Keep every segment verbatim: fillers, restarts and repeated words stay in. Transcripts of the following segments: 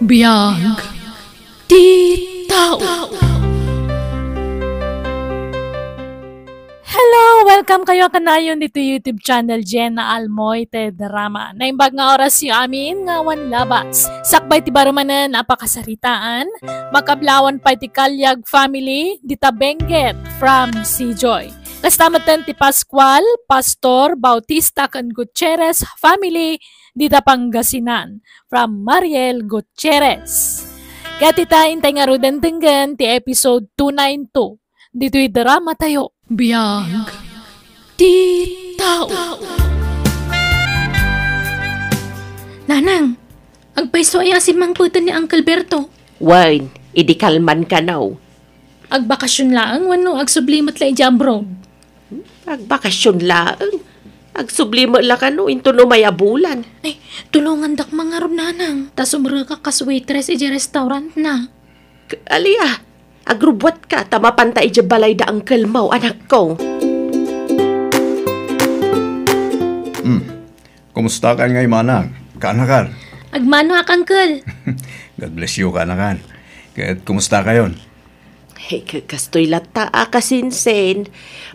Biag ti tao. Hello! Welcome kayo kanayon dito YouTube channel Jenna Almoy te Drama. Naimbag nga oras yu amin nga awan labas. Sakbay ti barumanen a pakasaritaan, makablawan pay ti Kalyag family, dita Benguet from Sijoy. Kasta metten ti Pascual, Pastor, Bautista ken Gutierrez family, dita Pangasinan from Mariel Gutierrez. Ket ita, intay ngaruden denggen ti episode two nine two. Ditoy drama tayo. Biag ti tao. Nanang, agpayso aya a simmangpeten ni Uncle Berto? Wen, idi kalman kano. Agbakasyon laeng wenno agsubli met la idiay abroad? Agbakasyon laeng. Agsubli met la kano inton umay a bulan. Ay, tulongandak man ngarud, Nanang, ta sumrekak kas waitress idiay restaurant na. K-, alia, agrubbuatka ta mapanta idiay balay da uncle mo, anakko. Hmm. Kumusta kan ngay, manang? Kaanakan? Agmanoak, uncle. God bless you, kaanakan. Ket kumusta kayon? Hey, k-, kastoy latta a kasinsin.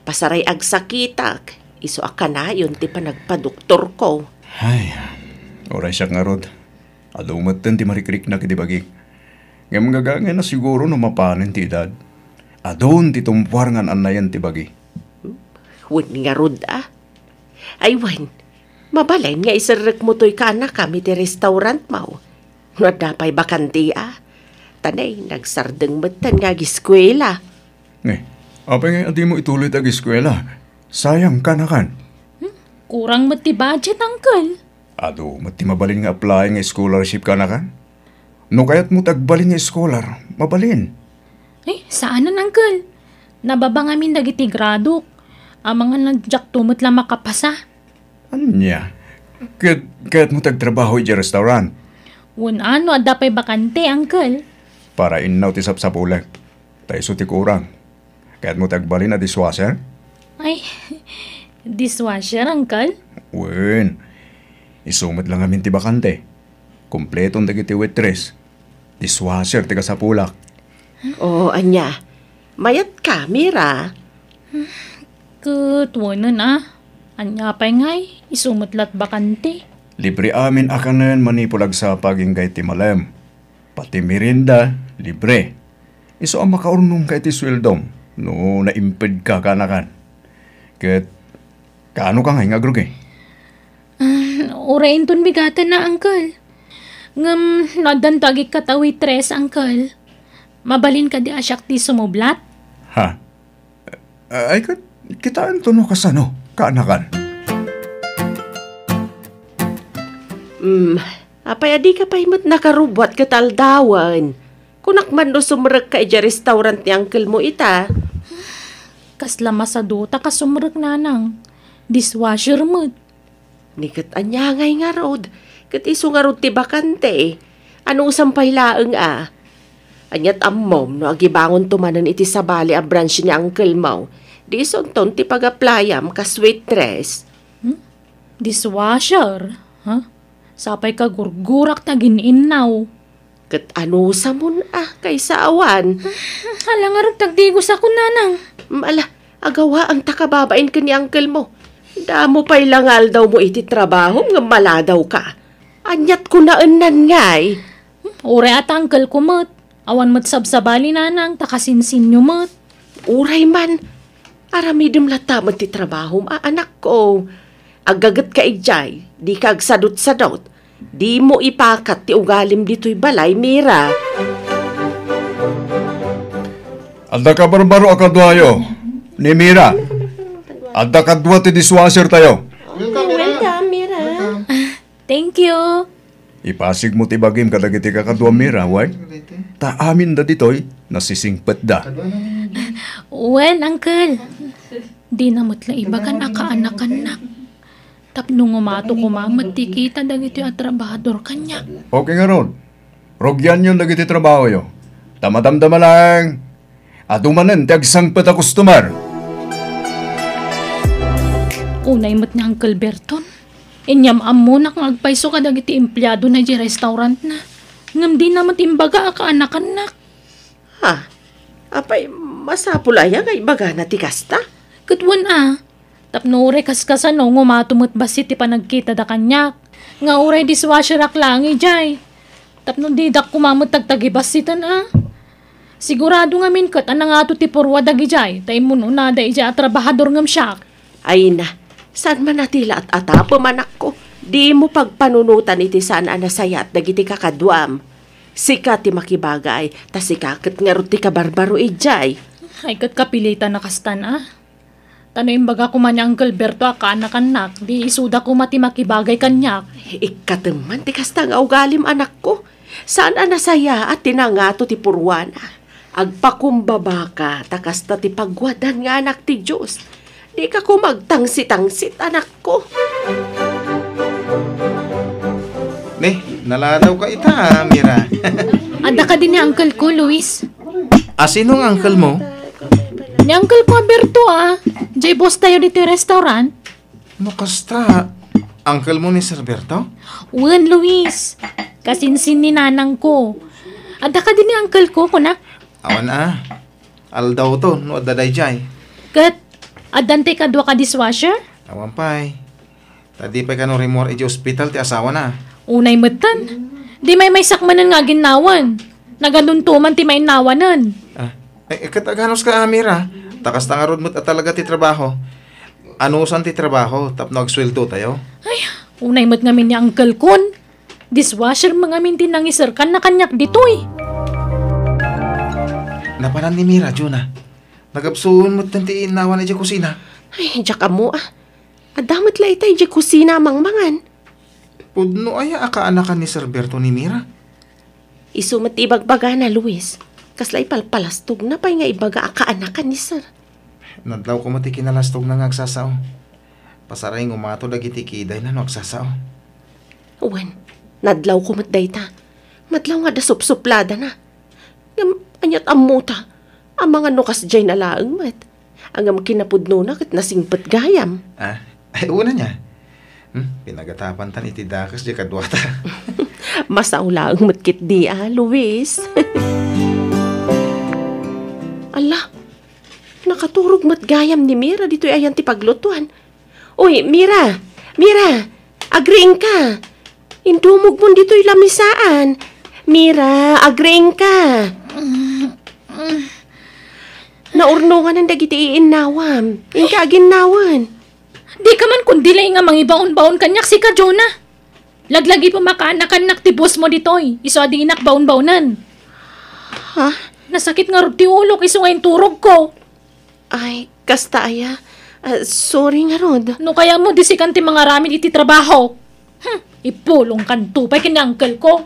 Pasaray agsakitak. Isu a kanayon ti panagpadoktorko. Ay, uray siak ngarud. Adu metten ti marikriknak iti bagik. Ngem gagangayna siguro no mapanen ti edad. Adun ti tumpuar nga an-annayen ti bagi. Wen ngarud a. Ay wen, mabalin nga iserrekmo toy kaanakam iti restaurantmo. No adda pay bakante a. Ta nay, nagsardeng metten nga agiskuela. Eh, apay nga dimo ituloy ti agiskuela? Sayang, kaanakan. Hmm? Kurang met ti budget, uncle. Adu met ti mabalin nga apply nga scholarship, kaanakan? No kayatmo ti agbalin nga scholar, mabalin. Eh, saanen, uncle. Nababa ngamin dagiti gradok. Amangan a diakto met la makapasa. Ania? Ket kayatmo ti agtrabaho idiay restaurant? Wen a, no adda pay bakante, uncle. Para innaw ti sapsapulek. Ta isu ti kurang. Kayatmo ti agbalin a dishwasher? Ay, dishwasher, uncle? Wen, isu met la ngamin ti bakante. Kompleton dagiti waitress. Dishwasher ti kasapulak. Oo, ania? Mayatka, Mira? Ket wenen a. Ania pay ngay, isu met la't bakante. Libre amin a kanen manipud agsapa agingga iti malem. Pati merienda, libre. Isu a makaurnongka iti sueldom no naimpedka, kaanakan. Ket kaanoka ngay nga agrugi? Ah, uray inton bigaten a, uncle. Ngem no addanto agikkat a waitress, uncle, mabalin kadi a siak ti sumublat? Ha? Ay, ket kitaento no kasano, kaanakan. Hmm, apay a dika pay met nakarubbuat ket aldawen? Kunak man no sumrekka idiay restaurant ni uncle mo ita. Kasla masadutak a sumrek, nanang. Dishwasher met. Ni ket ania ngay ngarud? Ket isu ngarud ti bakante. Anusam pay laeng a? Ania't ammom no agibangonto manen iti sabali a branch ni uncle mo, di isunton ti pag-applyam kas waitress? Hmm? Dishwasher? Ha? Sapay kagurgurak ta gin-innaw. Ket anusamon a, kaysa awan? Ala ngarud ti agdigosakon, nanang. Mm, ala, agawaam ta kababain ken ni uncle mo. Damo pay la nga aldawmo iti trabahom ngem maladawka. Ania't kunaennan ngay? Hmm, uray a ti uncle ko met. Awan met sabsabali, nanang, ta kasinsinyo met. Uray man, aramidem latta met ti trabahom a, anakko. Aggagetka idiay, dika agsadutsadut. Dimo ipakat ti ugalim ditoy balay, Mira. Adda kabarbaro a kaduayo ni Mira. Adda kadua ti dishwasher tayo. Welcome, Mira. Welcome, Mira. Welcome. Thank you. Ipasigmo ti bagim kadagiti kakaduam, Mira, wen? Ta aminda ditoy, nasisingpetda. Wen, uncle. Dina met la ibagan a kaanakannak. Tapno ngumato koma met ti kita dagitoy a trabahador kaniak. Okay ngarud. Rugianyon dagiti trabahoyo. Ta madamdama laeng, adu manen ti agsangpet a customer. Unay met ni Uncle Berton. Inyam-ammonak nga agpayso kadagiti empleadona idiay restaurantna. Ngem dina met imbaga a kaanakannak. Ha? Apay, masapul aya nga ibagana ti kasta? Ket wen a, tapno uray kaskasano nga umato met bassit ti panagkitada kaniak, nga uray dishwasherak laeng idiay. Tapno didak koma met tagtagibassiten a. Sigurado ngamin ket a nangato ti purwa dagidiay ta immun-unada idiay a trabahador ngem siak. Ay na, saan man a ti la at-atapem, anakko? Dimo pagpanunotan iti saan a nasayaat dagiti kakaduam. Sika ti makibagay, ta sika ket ngarud ti kabarbaro idiay. Ay, ket kapilitan a kastan a. Ta no imbaga koma ni Uncle Berto a kaanakannak, di isuda koma ti makibagay kaniak. Ikkatem man ti kasta nga ugalim, anakko. Saan a nasayaat ti nangato ti purwana. Agpakumbabaka, ta kasta ti pagwadan nga anak ti Dios. Dika koma agtangsit-tangsit, anakko. Ne, naladawka ita, Mira. Adda kadi ni uncle ko, Luis. A, sino nga uncle mo? Ni uncle ko, Berto, a. Jay boss tayo ditoy restaurant. No kasta, uncle mo ni Sir Berto? Wen, Luis. Kasinsin ni nanang ko. Adda kadi ni uncle ko, kunak? Awan a. Aldaw to, no adda dayjay. Ket, addan ti kadua ka dishwasher? Awan pay. Ta di pay kano rimmuar iti ospital ti asawana. Unay metten. Di maymaysak manen nga aginnawan. Nagaduntoman ti mainnawanen. Ah, eh, ket aganos ka, Amira? Ta kasta ngarud met a talaga ti trabaho. Anusan ti trabaho tapno agsueldo tayo? Ay, unay met ngamin ni Uncle Kun. Dishwasher met ngamin ti nangiserkan na kaniak ditoy. Napanan ni Mira, Juna. Nagapsuon met ti innawan idiay kusina. Ay, diak ammo a. Adda met la ita idiay kusina a mangmangan. Pudno aya a kaanakan ni Sir Berto ni Mira? Isu met ti ibagbagana, Luis. Kasla ipalpalastogna pay nga ibaga a kaanakan ni Sir. Nadlaw koma ti kinalastogna nga agsasao. Pasaray nga umato dagiti kidayna no agsasao. Wen, nadlawko met dayta. Madlaw nga adda supsupladana. Ngem, aniat ammota? Amangan no kasdiayna laeng met. Ngem kinapudnona ket nasingpet gayam. Ah, ay, una niya. Hmm, pinagatapantan iti dakes di kaduata. Masao laeng met ketdi a, Luis. Ala, nakaturog met gayam ni Mira ditoy ayan ti paglutuan. Uy, Mira! Mira! Agriingka! Indumogmon ditoy lamisaan. Mira, agriingka! Naurnonganan dagiti iinnawam. Inka aginnawan. Dika man kundi laeng nga mangibaon-baon kaniak, sika, Jonah. Laglagipem a kaanakannak ti boss mo ditoy, isu a dinak baon-baonen. Ha? Nasakit ngarud ti ulok isu nga inturogko. Ay, kasta aya. Ah, sorry ngarud. No kayatmo, di sikan ti mangaramid iti trabaho. Hmm, ipulongkanto pay ken ni uncle ko.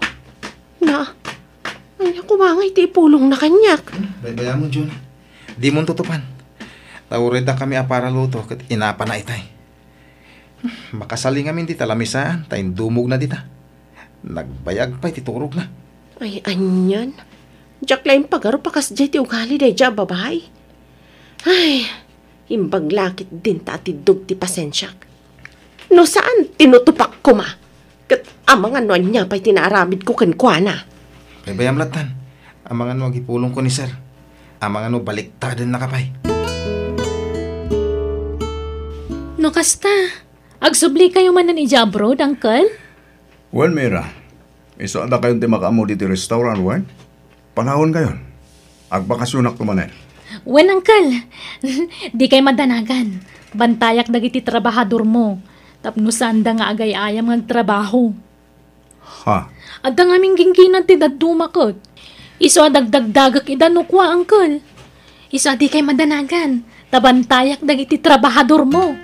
Na, ania koma nga iti ipulongna kaniak? Hmm, baybayamon, Jun. Dimon tutupan. Ta uray dakami a paraluto ket inapana itay. Hmm, makasali ngamin dita lamisaan ta indumogna dita. Nagbayag pay ti turogna. Ay, anian. Diak la impagarup a kasdiay ti ugali daydiay a babai. Ay, imbag la ketdin ta atiddog ti pasensiak. No saan, tinutupak koma. Ket amangan no ania pay ti naaramidko kenkuana. Baybayam lattan. Amangan no agipulongko ni Sir. Amangan no baliktadennaka pay. No kasta, agsublikayo manen idiay abroad, Uncle? Wen, Mira, isu a dakayon ti makaammo ditoy restaurant, wen? Panawenkayon. Agbakasionakto manen. Wen, Uncle. Dikay madanagan. Bantayak dagiti trabahadormo tapno saanda nga agay-ayam nga agtrabaho. Ha? Adda ngamin gingginad ti dadduma ket isu a dagdagdagek ida no kua, Uncle. Isu a dikay madanagan ta bantayak dagiti trabahadormo.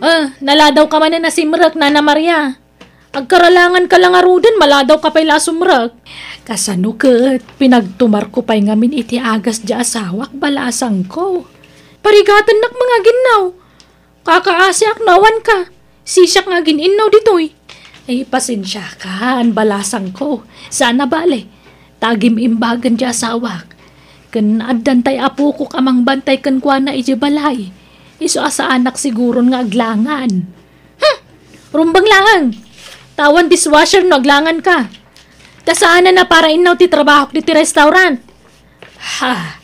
Ah, naladawka manen a simrek, Nana Maria. Agkaralanganka la ngaruden, maladawka pay la a sumrek. Kasano ket pinagtumarko pay ngamin iti agas diay asawak, balasangko. Parigatennak nga aginnaw. Kakaasiak no awanka. Sisiak nga agin-innaw ditoy. Ay, pasensiaka, balasangko. Saan a bale. Ta agim-imbagen diay asawak. Ken addan tay apokok a mangbantay kenkuana idiay balay. Isu a saanak siguron nga aglangan. Hmm! Rumbeng laeng! Awan dishwasher no aglanganka. Ta saanen a para innaw ti trabahok ditoy restaurant. Ha,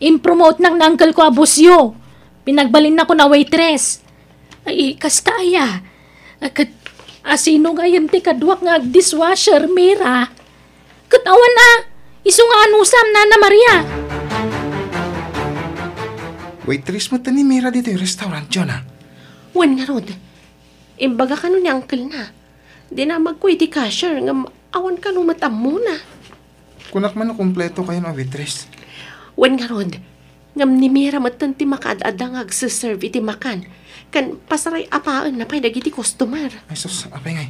impromotenak ni uncle ko a bossyo. Pinagbalinnakon a waitress. Ay, kasta aya. Ket asino ngayen ti kaduak nga agdishwasher, Mira? Ket awan a, isu nga anusam, Nana Maria. Waitress met ni Mira ditoy restaurant, Jonah. Wen ngarud, imbaga kano ni uncle na. Dinamagko iti cashier ngem awan kano met ammona. Kunak man a kumpleto kayon a waitress. Wen ngarud, ngem ni Mira metten ti makaad-adda nga agse-serve iti makan. Ken pasaray-apaenna pay dagiti customer. Ay sus, apay ngay.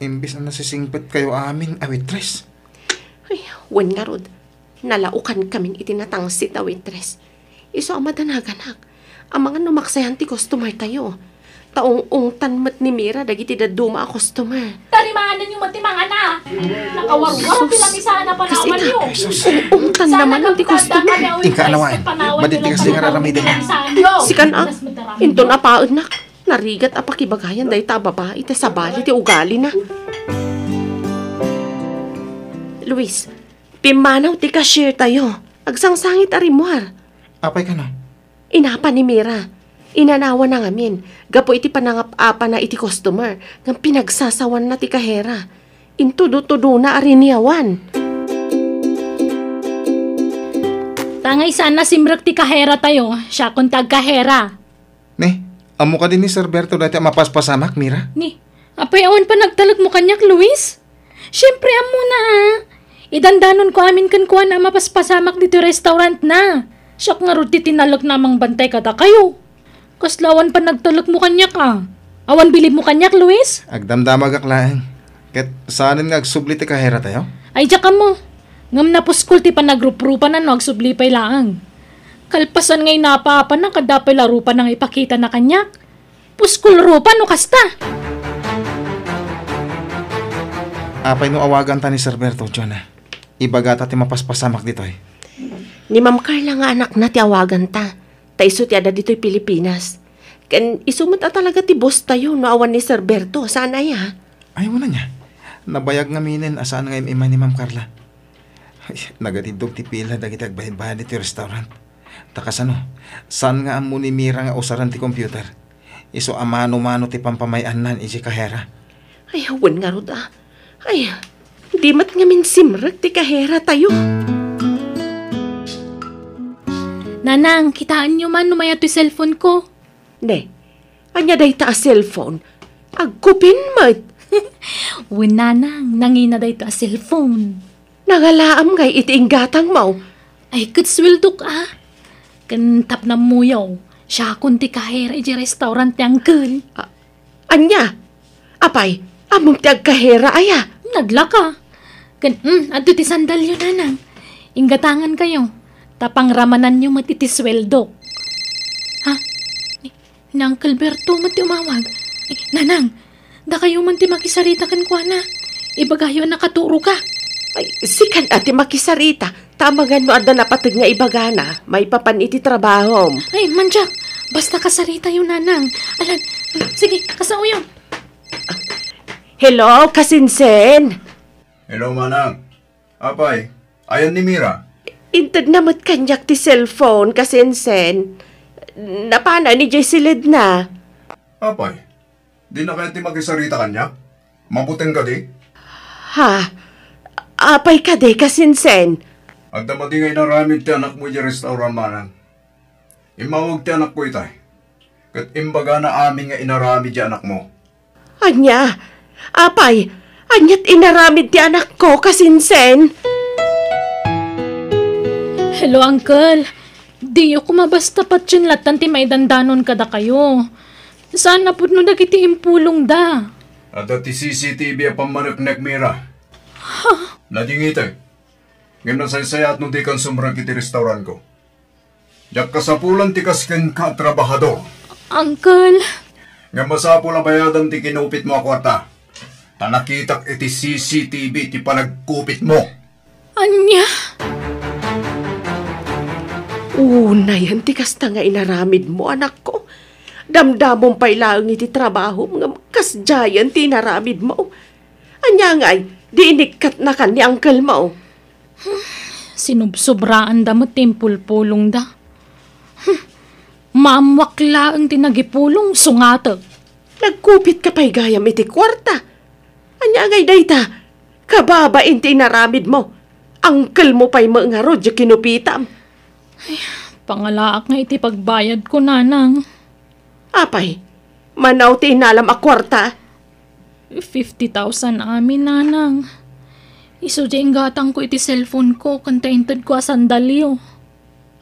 Imbes a nasisingpet kayo amin a waitress. Ay, wen ngarud, nalaokan kamin iti natangsit a waitress. Isu a madanaganak. Amangan no maksayan ti customer tayo. Ta ung-ungtan met ni Mira dagiti dadduma a customer. Tarimaanenyo met ti mangana. Nakawarwar ti lamisana panawanyo. Ung-ungtan naman ti customer. Inka anawaen. Madinti kasi nga raramiden. Sikan a, inton apaennak. Narigat a pakibagayan dayta a babai iti sabali ti ugalina. Luis, pimmanaw ti cashier tayo. Agsangsangit a rimmuar. Apay kano? Inapa ni Mira. Inanawana ngamin, gapu iti panangap-apana iti customer, ngem pinagsasawanna ti kahera. Intudo-tudona a riniawan. Tangay saan a simrek ti kahera tayo, siakon ti agkahera. Ne, ammo kadi ni Sir Berto dayta a mapaspasamak, Mira? Ne, apay awan panagtalekmo kaniak, Luis? Siempre, ammona a. Idandanonko amin kenkuana a mapaspasamak ditoy restaurantna. Siak ngarud ti tinalekna a mangbantay kadakayo. Kasla awan panagtalekmo kaniak a. Awan bilibmo kaniak, Luis? Agdamdamagak laeng. Ket saanen nga agsubli ti kahera tayo? Ay, diak ammo. Ngem napuskol ti panagruprupanan no agsubli pay laeng. Kalpasan nga inapa-apana, kadda pay la rupana nga ipakitana kaniak. Puskol rupa no kasta! Apay no awaganta ni Sir Berto, Jonah? Ibagata ti mapaspasamak ditoy. Ni Ma'am Carla nga anakna ti awaganta, ta isu ti adda ditoy Pilipinas. Ken isu met a talaga ti boss tayo no awan ni Sir Berto, saan aya? Ay, wen ania. Nabayag ngaminen a saan nga im-ima ni Ma'am Carla. Ay, nagatiddog ti pila dagiti agbaybayad iti restaurant. Ta kasano, saan nga ammo ni Mira nga usaren ti computer? Isu a mano-mano ti pampamay-annan iti kahera. Ay, wen ngarud a. Ay, di met ngamin simrek ti kahera tayo. Nanang, kitaenyo man no mayat toy cellphone ko. Ne, ania dayta a cellphone? Agkupin met. Wen, nanang, nangina dayta a cellphone. Nangalaam ngay iti inggatangmo? Ay, ket sueldok a. Ken tapno ammoyo, siakon ti kahera iti restaurant ti uncle. A-, ania? Apay, ammom ti agkahera aya? Naglaka. Ken, mm, adto ti sandalyo, nanang. Inggatangan kayo. Ta pangramananyo met iti sueldok. Ha? Ni Uncle Berto met ti umawag. Eh, nanang, dakayo man ti makisarita kenkuana. Ibagayo a nakaturoka. Ay, sikan a ti makisarita. Ta amangan no adda napateg nga ibagana, maipapan iti trabahom. Ay, mandiak. Basta kasaritayo, nanang. Alan, sige, kasaoyo. Hello, kasinsen. Hello, manang. Apay, ayan ni Mira? Intedna met kaniak ti cellphone, kasinsen. Napana ni Jessilyn na. Apay, dina kayat ti makisarita kaniak? Mabuteng kadi? Ha? Apay kadi, kasinsen? Adda madi nga inaramid ti anakmo idiay restaurant, manang. Immawag ti anakko itay. Ket imbagana amin nga inaramid ti anakmo. Ania? Apay, aniat inaramid ti anakko, kasinsen? Hello, Uncle. Diyo koma basta patien lattan ti maidandanon kadakayo. Saan a pudno dagiti impulongda. Adda ti C C T V a pammaneknek, Mira. Ha? Nadingiteg. Ngem nasaysayaat no dikan sumrek iti restaurantko. Diak kasapulan ti kas kenka a trabahador. Uncle! Ngem masapul a bayadam ti kinupitmo a kuarta. Ta nakitak iti C C T V ti panagkupitmo. Ania? Unayen ti kasta nga inaramidmo, anakko. Damdamom pay laeng iti trabahom ngem kasdiayen ti inaramidmo. Ania ngay, di inikkatnakan ni uncle mo? Sinubsobraanda met ti impulpulongda. Hmm, maammoak laeng ti nagipulong, sungatek. Nagkupitka pay gayam iti kuarta. Ania ngay dayta? Kababain ti inaramidmo. Uncle mo pay met ngarud ti kinupitam. Pangalaak nga iti pagbayadko, nanang. Apay, mano ti inalam a kuarta? Fifty thousand amin, nanang. Isu ti inggatangko iti cellphone ko ken ta intedko a sandalyo.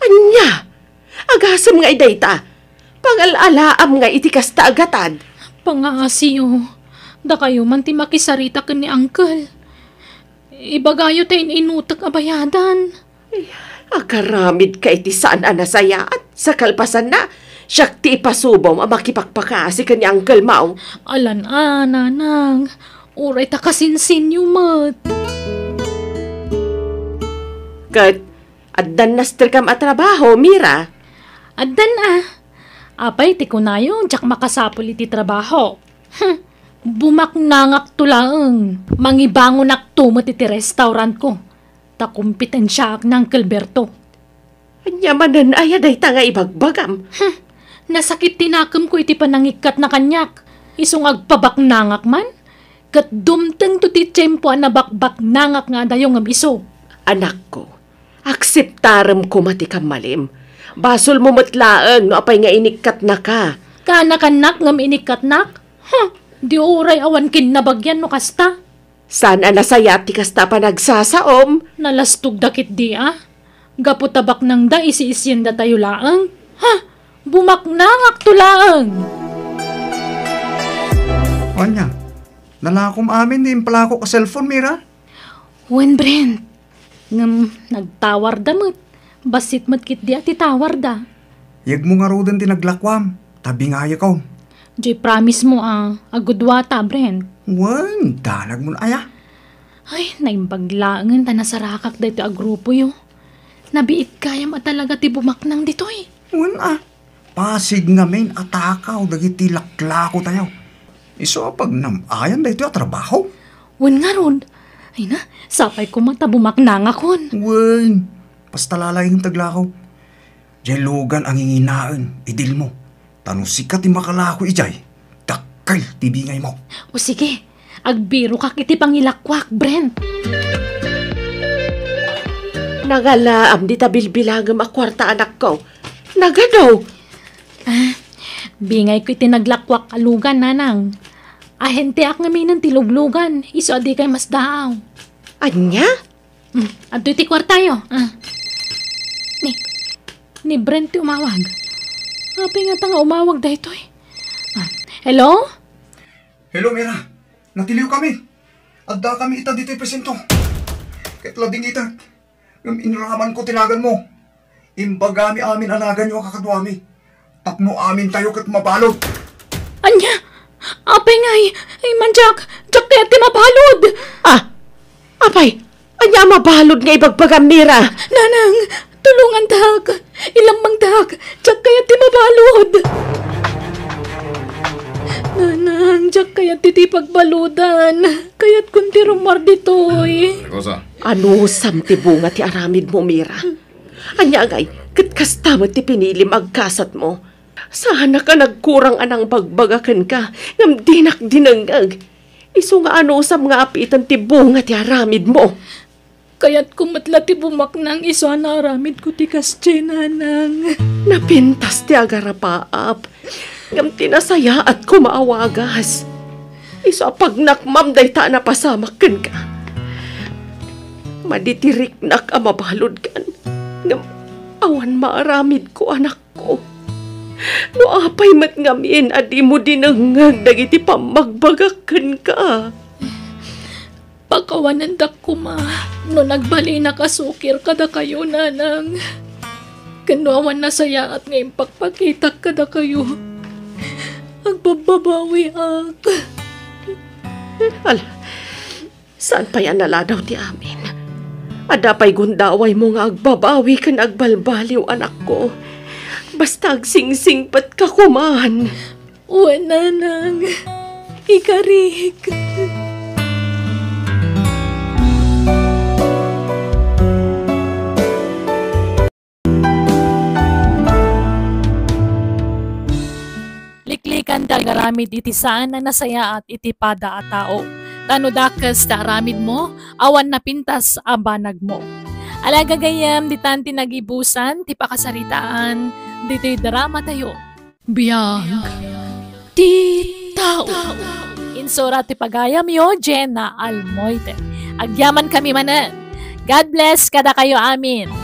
Ania? Agasem nga idayta. Pangal-alaam nga iti kasta a gatad. Pangaasiyo. Dakayo man ti makisarita ken ni uncle. Ibagayo ta in-inutek a bayadan. Agaramidka iti saan a nasayaat. Sa kalpasanna, siak ti ipasubom a makipakpakaasi ken ni Uncle Mao. Alan a, nanang. Uray ta kasinsinyo met. Ket addan nasterkam a trabaho, Mira? Addan a. Apay ti kunayo, diak makasapul iti trabaho. Hmm. Bumaknangakto laeng. Mangibangonakto met iti restaurantko. Ta kompitensiaak ni Uncle Berto. Ania manen aya dayta nga ibagbagam? Hmm, nasakit ti nakemko iti panangikkat na kaniak. Isu nga agpabaknangak man, ket dumtengto ti tiempo a nabakbaknangak nga adayo ngem isu. Anakko, akseptarem koma ti kammalim. Basolmo met laeng no apay nga inikkatnaka. Kaanakannak ngem inikkatnak? Huh, di uray awan kinnabagian no kasta. Saan a nasayaat ti kasta a panagsasaom? Nalastogda ketdi a. Gapu ta baknangda, isi-isiendatayo laeng. Ha? Bumaknangakto laeng! Ania? Nalakom amin ti impalakok a cellphone, Mira? Wen, Brent. Ngem nagtawarda met. Bassit met ketdi a ti tawarda. Yegmo ngaruden ti naglakuam, ta bingayekon. Diay promise mo a agudua ta, Brent. Wen, danagmon aya. Ay, naimbag laengen ta nasarakak daytoy a grupoyo. Nabiit gayam a talaga ti bumaknang ditoy. Wen a, pasig ngamin a takaw dagiti laklakotayo. Isu a pagnam-ayan daytoy a trabaho. Wen ngarud. Ay na, sapay koma ta bumaknangakon. Wen, basta lalaing taglakaw. Diay lugan a nginginaen, idilmo. Ta no sika ti makalako idiay, dakkel ti bingaymo. O sige, agbirokak iti pangilakuak, Brent. Nangalaam dita bilbilangem a kuarta, anakko. Nagado. Ah, bingayko iti naglakuak a lugan, nanang. Ahenteak ngaminen ti luglugan, isu a dikay masdaaw. Ania? Hmm, adtoy ti kuartayo. Ah. Ni, ni Brent ti umawag. Apay ngata nga umawag daytoy? Ah, hello? Hello, Mira. Natiliwkami. Addakami ita ditoy presinto. Ket ladingitek. Ngem inramanko ti naganmo. Imbagami amin a naganyo a kakaduami. Tapno amintayo ket mabalud. Ania? Apay ngay? Ay, man, Jack! Jack, kayat ti mabalud! Ah! Apay, ania a mabalud nga ibagbagam, Mira? Nanang, tulongandak! Ilammangdak! Jack, kayat ti mabalud! Nanang, Jack, kayat ti, ti pagbaludan. Kayatkon ti rummuar ditoy. Rosa. Anusam ti bunga ti aramidmo, Mira? Ania ngay, ket kasta met ti pinilim a agkasatmo? Saanak a nagkurang a nangbagbaga kenka, ngem dinak dinengngeg. Isu nga anusam nga apiten ti bunga ti aramidmo. Kayatko met la ti bumaknang isu a naaramidko ti kasdiay, nanang. Napintas ti agarapaap, ngem ti nasayaat koma a wagas. Isu a pagnakmam dayta a napasamak kenka. Madi ti riknak a mabaludkan, ngem awan maaramidko, anakko. No apay met ngamin a dimo dinengngeg dagiti pammagbagak kenka. Pakawanendak koma no nagbalinak a sukir kadakayo, nanang. Ken no awan nasayaat nga impakpakitak kadakayo, agbabbabawiak. Ala, saan pay a naladaw ti amin? Adda pay gundawaymo nga agbabawi ken agbalbaliw, anakko. Basta agsingsingpetka koman. Wen, nanang. Ikarik. Liklikan ti agaramid iti saan a nasayaat iti pada a tao. Ta no dakes ti aramidmo, awan napintas a banagmo. Ala gagayyem, ditan ti nagibusan ti pakasaritaan ditoy dramatayo. Biag ti tao. Insura ti pagayamyo, Jenna Almoite. Agyamankami manen. God bless kadakayo amin.